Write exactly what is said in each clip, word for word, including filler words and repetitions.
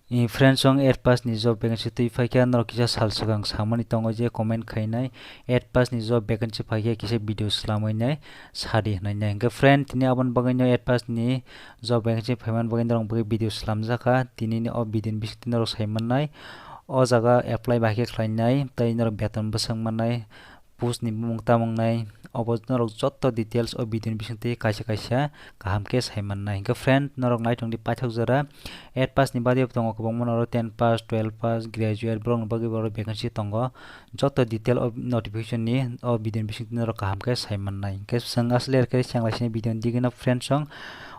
I friends, song eight pass ni job vacancy twi phaikha, norok kisa sal swkang samani tongo je comment khainai, eight pass ni job vacancy phaikha kisa video swlamwi nai sadi hwnwi nai. Hwnkhe friend, tini aboni bagwi no eight pass ni job vacancy phaimani bagwi norok bagwi video swlamjakha. Tini ni o video ni bisingtwi norok sai mannai, o jaga apply bahai khe khlainai, tei norok beton bwswk mannai, post ni bumung tamung nai, obo norok jotto details o video ni bisingtwi kaisa kaisa kaham khe sai mannai. Hwnkhe friend, norok naithok di paithak jora eight pass ni badi bo tongo kwbangma, norok ten pass, twelve pass, graduate, borok ni bagwi bo oro vacancy tongo. Jotto detail o notification ni o video ni bisingtwi norok kaham khe sai mannai. Hwnkhe chwng aswk ler khe chenglaisini video ni digino friend song,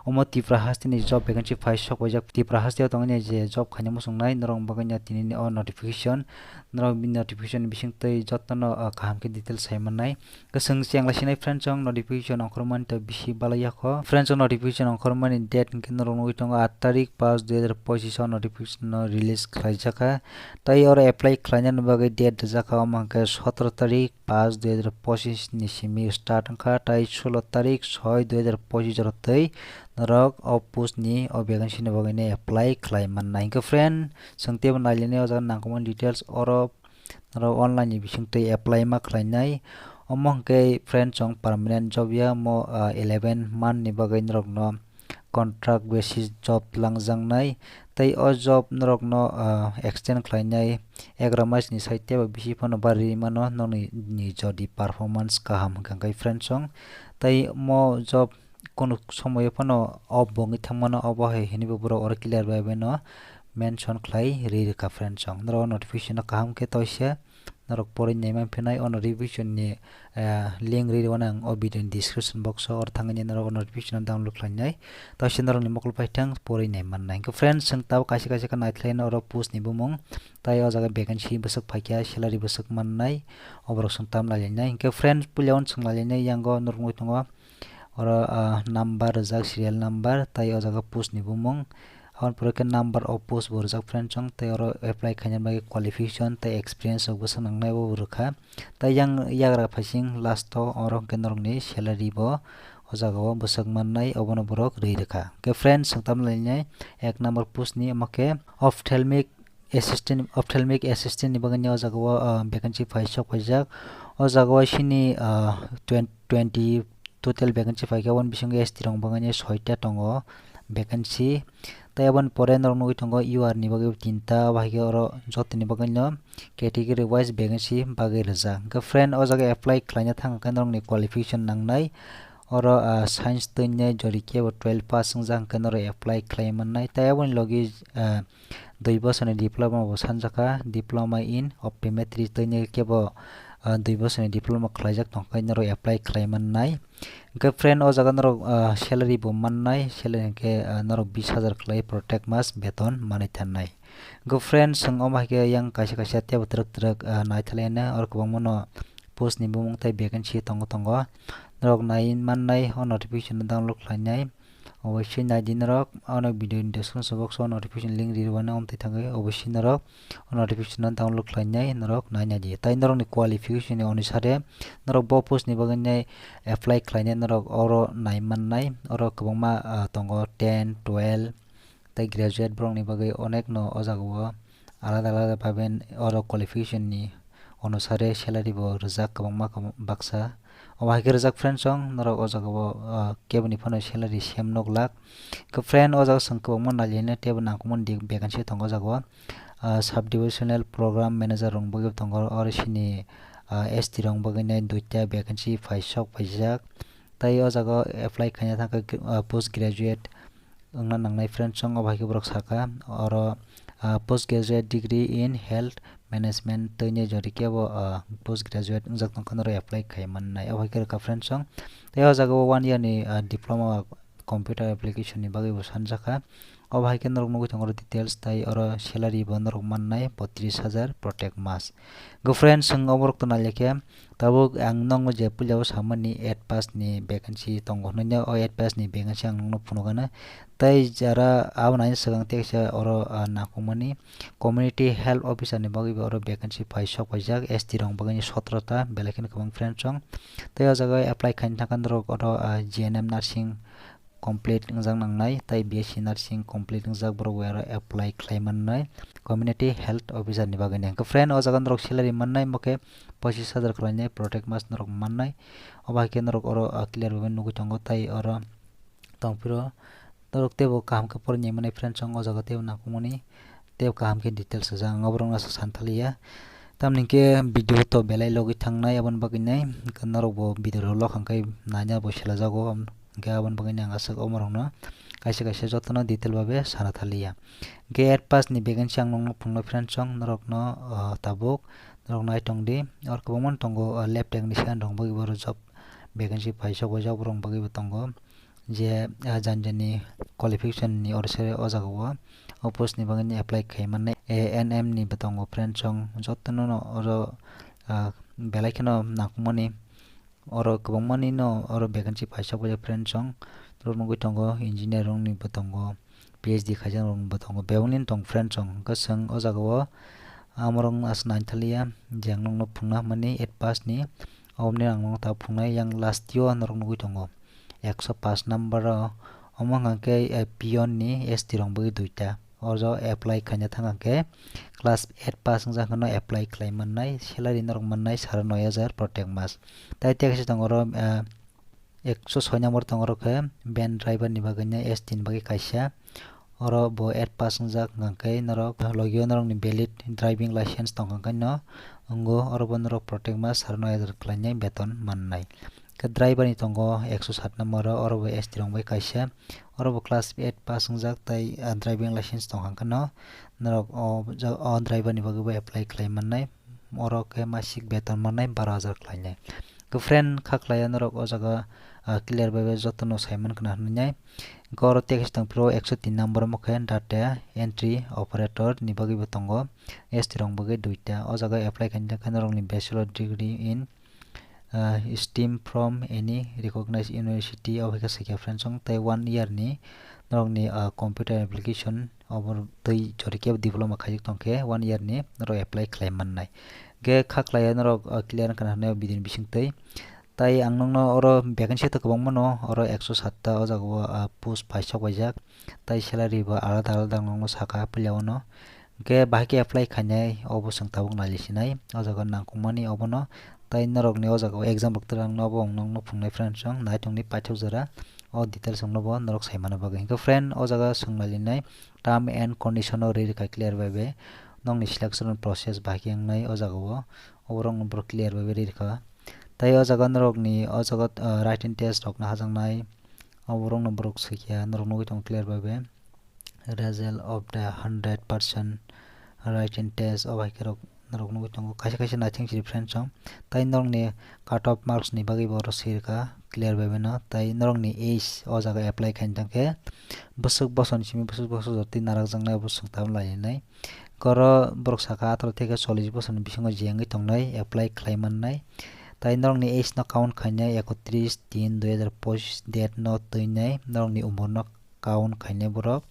omo Tripura haste ni job vacancy phai sok paijak. Tripura haste o tongwi je job khaina muchungnai, norok bagwi tini ni o notification, norok bini notification bisingtwi jotto no, ah, kaham khe detail sai mannai. Kwchwng chengla sinai friends, chwng notification ongkhormani to bisi balai yakho. Friends, o notification ongkhormani date hwnkhe norok nugwi tongo aat tarik paanch dui hajar pochisho notification no release khlaijakha. Tai oro apply khlainani bagwi date rwjakha, omo hwnkhe sotoro tarik paanch dui hajar pochis ni simi start wngkha, tai sulo tarik soi dui hajar pochis jora twi norok o post ni o vacancy ni bagwi no apply khlai mannai. Hwnkhe friend, chwng teibo nailainai o jaga nangkukmani details oro norok online ni bisingtwi apply ma khlainai. Omo hwnkhe friend, chwng permanent job ya, omo, ah, eleven month ni bagwi norokno contract basis job langjaknai. Tei o job norokno, ah, extend khlainai egaroh mas ni site teibo bisi phano barwi mano, nokni ni jodi performance kaham hwnkhe friend, chwng tei omo job kunu somoyo phano off bo wngwi thangmano, obo hai hinwi bo borok oro clear bai bai no mention khlai ri rwkha friend song. Norok notification no kaham khe toise norok porwi nai man phinai, o notification ni, eh, link ri rwano ang o video ni description box o, oro thangwi norok notification no download khlainai, toise norok ni mokol paithang porwi nai mannai. Hwnkhe friend, chwng tabuk kaisa kaisa khe naithlaino oro post ni bumung, tai o jaga vacancy bwswk phaikha, salary bwswk mannai, oborok chwng tam nailainai. Hwnkhe friend, puila uansuk nailainai, yango norok nugwi tongo oro, ah, number rijak, serial number, tai o jaga post ni bumung. Aboni pore khe number of post bo rijak friend song, tai oro apply khaina bagwi qualification tai experience rok bwswk nangnai, bo rwkha. Tai yang yagra phaising last o oro hwnkhe norokni salary bo o jaga o bwswk mannai, obono borok ri rwkha. Hwnkhe friend, chwng tam lainai ek number post ni, omo khe ophthalmic assistant, ophthalmic assistant ni bagwi o jaga o, ah, vacancy phai sok paijak. O jaga o sini, ah, twen-, twenty total vacancy phaikha, aboni bisingo S T rok bagwi soita tongo vacancy. Tai aboni pore norok nugwi tongo U R ni bagwi tinta, abo hai khe oro jotoni bagwi no category wise vacancy bagwi rijak. Hwnkhe friend, o jaga apply khlaina thang khe norokni qualification nangnai. Oro, ah, science twi nai jori kebo twelve pass wngjak hwnkhe norok apply khlai mannai. Tai aboni logi, ah, dui bosorni diploma bo sanjakha, diploma in optometry twi nai kebo, ah, dui bosorni diploma khlaijak tongkha, norok apply khlai mannai. Hwnkhe friend, o jaga norok, ah, salary bo mannai, salary hwnkhe, ah, norok bis hajar khlai protek mas beton manwi thannai. Hwnkhe friend, chwng omo hai khe yang kaisa kaisa teibo twrwk twrwk, ah, naithalai anw, oro kwbangma no post ni bumung tai vacancy tongo tongo. Norok nai mannai, o notification no download khlainai. Oboisoi nai di norok, ano video ni description box o notification link ri rwmani, omtwi thangwi oboisoi norok o notification no download khlainai, norok nai nai di. Tai norokni qualification ni onusare norok bo post ni bagwi nai apply khlainai, norok oro nai mannai. Oro kwbangma, ah, tongo ten, twelve, tei graduate borokni bagwi onek no o jaga o alada alada baben oro qualification ni onusare salary bo rijak kwbangma kwbang-, baksa. Obo hai khe rijak friend song, norok o jaga o, ah, keboni phano salary same nok lak. Khe friend, o jaga chwng kwbangma nailainai teibo nangkukmani di vacancy tongo o jaga o. Ah, sub divisional program manager rok bagwi tongo, oro sini, ah, S T rok bagwi nai duita vacancy phai sok paijak. Tai o jaga o apply khaina thangkha, ah, post graduate wngna nangnai friend song, obo hai khe borok sakha oro, ah, post graduate degree in health management twi nai jori kebo, ah, post graduate wngjak tongkha norok apply khai mannai, obo hai khe rwkha friend song. Tei o jaga o one year ni, ah, diploma computer application ni bagwi bo sanjakha. Obo hai khe norok nugwi tongo oro details tai oro salary bo norok mannai botris hajar protek mas. Go friend, chwng oborok to nailai khe, tabuk ang nokno je puila o samani eight pass ni vacancy tongo hwnwi, o eight pass ni vacancy ang nokno phunukgano. Tai jara abo naini swkang tei kaisa oro, ah, nangkukmani community health officer ni bagwi bo oro vacancy phai sok paijak, S T rok bagwi sotro ta, belai kheno kwbang friend song. Tei o jaga o apply khaina thangkha norok oro, ah, G N M nursing complete wngjak nangnai, tai B S C nursing complete wngjak borok bo aro apply khlai mannai community health officer ni bagwi ni. Hwnkhe friend, o jaga norok salary mannai, omo khe pochis hajar khlainai, protect mas norok mannai. Obo hai khe norok oro, ah, clear bai nugwi tongo, tai oro tongphiro norok teibo kaham khe poroi nai mannai friend song, o jaga teibo nangkukmani teibo kaham khe details rijak, ang oborok no aswk san thaliya. Tamni hwnkhe video to belai logwi thangnai, aboni bagwi nai norok bo video rok lok hwnkhe naina bo selajago, hwnkhe aboni bagwi nai ang aswk omorokno kaisa kaisa jotono detail babe sana thaliya. Hwnkhe eight pass ni vacancy ang nokno phunuknai friend song, norokno, ah, tabuk norok nai tongdi, oro kwbangma tongo, ah, lab technician rok bagwi bo oro job vacancy paisok bai jok borok bagwi bo tongo. Je, ah, jani jani qualification ni oro se o jaga o, o post ni bagwi ni apply khai mannai. A N M ni bo tongo friend song, jotono no oro, ah, belai kheno nangkukmani, oro kwbangmani no oro vacancy paisok bai friend song, norok nugwi tongo engineer rok ni bo tongo, P H D khaijak rok bo tongo, bebak nini tong friend song, hwnkhe chwng o jaga o amorok no aswk nai thaliya, je ang nokno phunukna hwnmani eight pass ni, oboni ang nokno tabuk phunuknai. Yang last o norok nugwi tongo ekso paanch number o, omo hwnkha khe, eh, peon ni S T rok bagwi duita. O jaga apply khaina thang hwnkhe class eight pass wngjak hwnkhe no apply khlai mannai, salary norok mannai sara noi hajar protect mas. Tai tei kaisa tongo oro, eh, ekso soi number tongo oro khe van driver ni bagwi no S T ni bagwi kaisa. Oro bo eight pass wngjak hwnkha khe norok logi o norokni valid driving license tongkha khe no wngo, oro bo norok protect mas sara noi hajar khlainai beton mannai. Khe driver ni tongo ekso sat number o, oro bo S T rok bai kaisa, oro bo class eight pass wngjak tai, ah, driving license tongkha khe no norok o, o driver ni bagwi bo apply khlai mannai, oro khe masik beton mannai baro hajar khlainai. Khe friend, kha khlai ya norok o jaga, ah, clear bai bai jotono sai mankha na hinwi nai. Hwnkhe oro tei kaisa tongphuru ekso tin number omo khe data entry operator ni bagwi bo tongo, S T rok bagwi duita. O jaga apply khaina khe norokni bachelor degree in, ah, stem from any recognized university, obo khe swikha friend song, tei one year ni norokni, ah, computer application obo tei jori khe diploma khaijak tong khe one year ni norok apply khlai mannai. Hwnkhe kha khlai ya norok, ah, clear wngkha na hinwi video ni bisingtwi. Tai ang nokno oro vacancy to kwbangma no, oro ekso satta o jaga o, ah, post paisok paijak, tai salary bo alada alada ang nokno saka puila o no. Hwnkhe bahai khe apply khainai, obo chwng tabuk nai sinai, o jaga nangkukmani obono. Tai norokni o jaga o exam rok twrwng no, obo ang nokno phunuknai friend song, nai tongdi paithak jora o details ang nobo norok sai manna bagwi. Hwnkhe friend, o jaga chwng nai linai term and condition o ri rwkha clear bai bai, nokni selection process bahai khe wngnai o jaga o, oborok no borok clear bai bai ri rwkha. Tai o jaga norokni o jaga, ah, writing test rok no hajaknai, oborok no borok swikha, norok nugwi tongo clear bai bai. Result of the hundred percent writing test, o hai khe rok norok nugwi tongo, kaisa kaisa naithing si friend song. Tai norokni cut off marks ni bagwi bo oro swi rwkha clear bai bai no. Tai norokni age o jaga apply khaina thang khe bwswk bosor ni simi bwswk bosor jotwi narakjaknai, obo chwng tabuk nai linai. Oro borok saka atharoh theke chollish bosor ni bisingo je wngwi tongnai apply khlai mannai. Tai norokni age no count khainai ekotris tin dui hajar pochis date no twinai norokni umor no count khainai borok.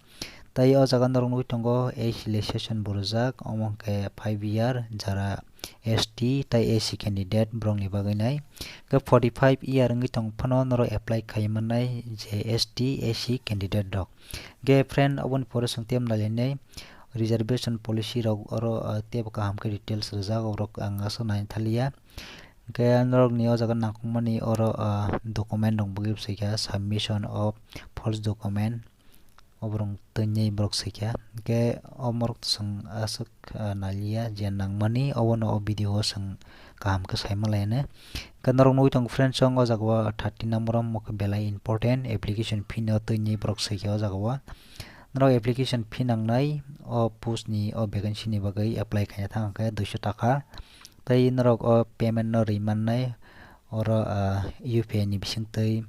Tai o jaga norok nugwi tongo age relaxation bo rijak, omo hwnkhe five year, jara S T tai S C candidate borokni bagwi nai. Hwnkhe forty five year wngwi tong phano norok apply khai mannai je S T, S C candidate rok. Hwnkhe friend, oboni pore chwng tei nai lainai reservation policy rok oro, ah, teibo kaham khe details rijak, oborok ang aswk nai thaliya. Hwnkhe norokni o jaga nangkukmani oro, ah, document rok bagwi swikha submission of false document, oborok twinwi borok swikha. Hwnkhe omorok chwng aswk, ah, naliya je nangmani, obono o video o chwng kaham khe saima lainai. Hwnkhe norok nugwi tongo friend song, o jaga o thirty number o omo khe belai important, application fee no twinwi borok swikha o jaga o. Norok application fee nangnai o post ni, o vacancy ni bagwi apply khaina thang khe duiso taka. Tai norok o payment no ri mannai oro, ah, U P I ni bisingtwi,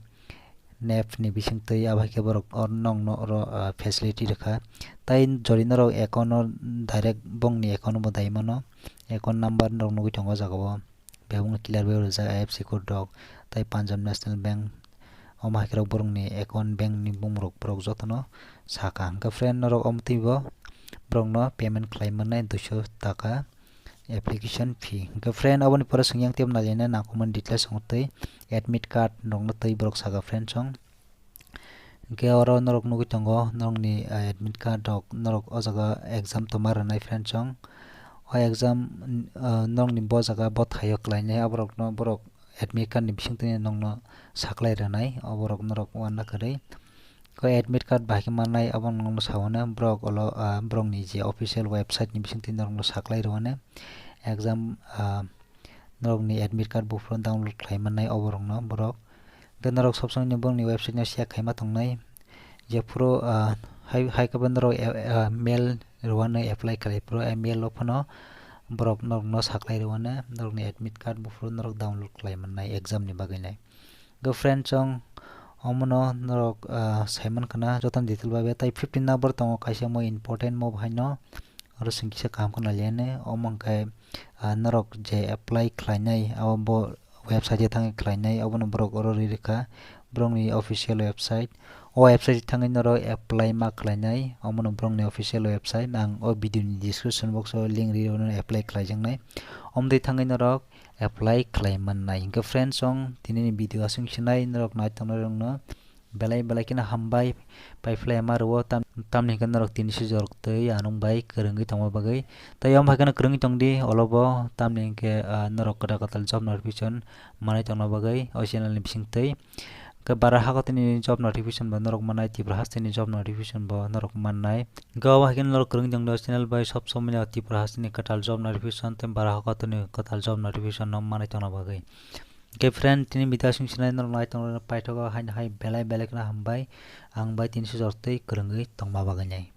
nep ni bisingtwi, abo hai khe borok oro nokno oro, ah, facility rwkha. Tai jori norok account o direct bongni account o bo dai mano, account number norok nugwi tongo o jaga o. Bebakno clear bai rijak I F S C code rok tai Punjab National Bank, omo hai khe borokni account bank ni bumung rok borok jotono saka. Hwnkhe friend, norok omo twibo borokno payment khlai mannai duiso taka application fee. Hwnkhe friend, oboni pore chwng yang teibo nai lainai nangkukmani details wngtwi admit card rokno twi borok saka friend song. Hwnkhe oro norok nugwi tongo norokni, ah, admit card rok norok o jaga exam tongma rwnai friend chong. O exam, ah, norokni bo jaga bo thaio khlainai aborokno borok admit card ni bisingtwi nokno saklai rwnai oborok norok uanna kwrwi. Ko admit card bahai khe mannai abono nokno saui mano borok olo, ah, borokni je official website ni bisingtwi norokno saklai rwnai exam, ah, norokni admit card buphuru download khlai mannai oborokno borok. Hwnkhe norok sob somoi borokni website no check khaima tongnai. Jephuru, ah, hai, hai khe bo norok, eh, ah, mail rwano apply khlai phuru, eh, mail o phano borok norokno saklai rwano norokni admit card buphuru norok download khlai mannai exam ni bagwi nai. Hwnkhe friend chong omono norok, ah, saiman khna jotono detail bai bai. Tai fifteen number tongo kaisa mo important mo bahaino. Oro chwng kisa kaham khwna liya nai. Omo hwnkhe, ah, norok je apply khlainai, abo bo website o thangwi khlainai, abono borok oro ri rwkha, borokni official website. O website thangwi norok apply ma khlainai, omono borokni official website. Ang o video ni description box o link ri rwno apply khlaijaknai. Omtwi thangwi norok apply khlai mannai. Hwnkhe friend chong, tinini video aswk sinai norok nai tongnai rokno belai belai kheno hambai, pai phlai ma rwo, tam, tamni hwnkhe norok tini sijor twi anung bai kwrwngwi tongma bagwi. Tai omo hai kheno kwrwngwi tongdi olobo, tamni hwnkhe, ah, norok kwtal kwtal job notification manwi tongna bagwi o channel ni bisingtwi. Hwnkhe bara hakotini job notification bo norok mannai, Tripura hasteni job notification bo norok mannai. Hwnkhe omo hai kheno norok kwrwngwi tongdi o channel bai sob somoi no Tripura hasteni kwtal job notification tei bara hakotini kwtal job notification no manwi tongna bagwi. Hwnkhe friend, tini video aswk sinai norok nai tongrok paithago haino hai belai belai kheno hambai, ang bai tini sijor twi kwrwngwi tongma bagwi nai.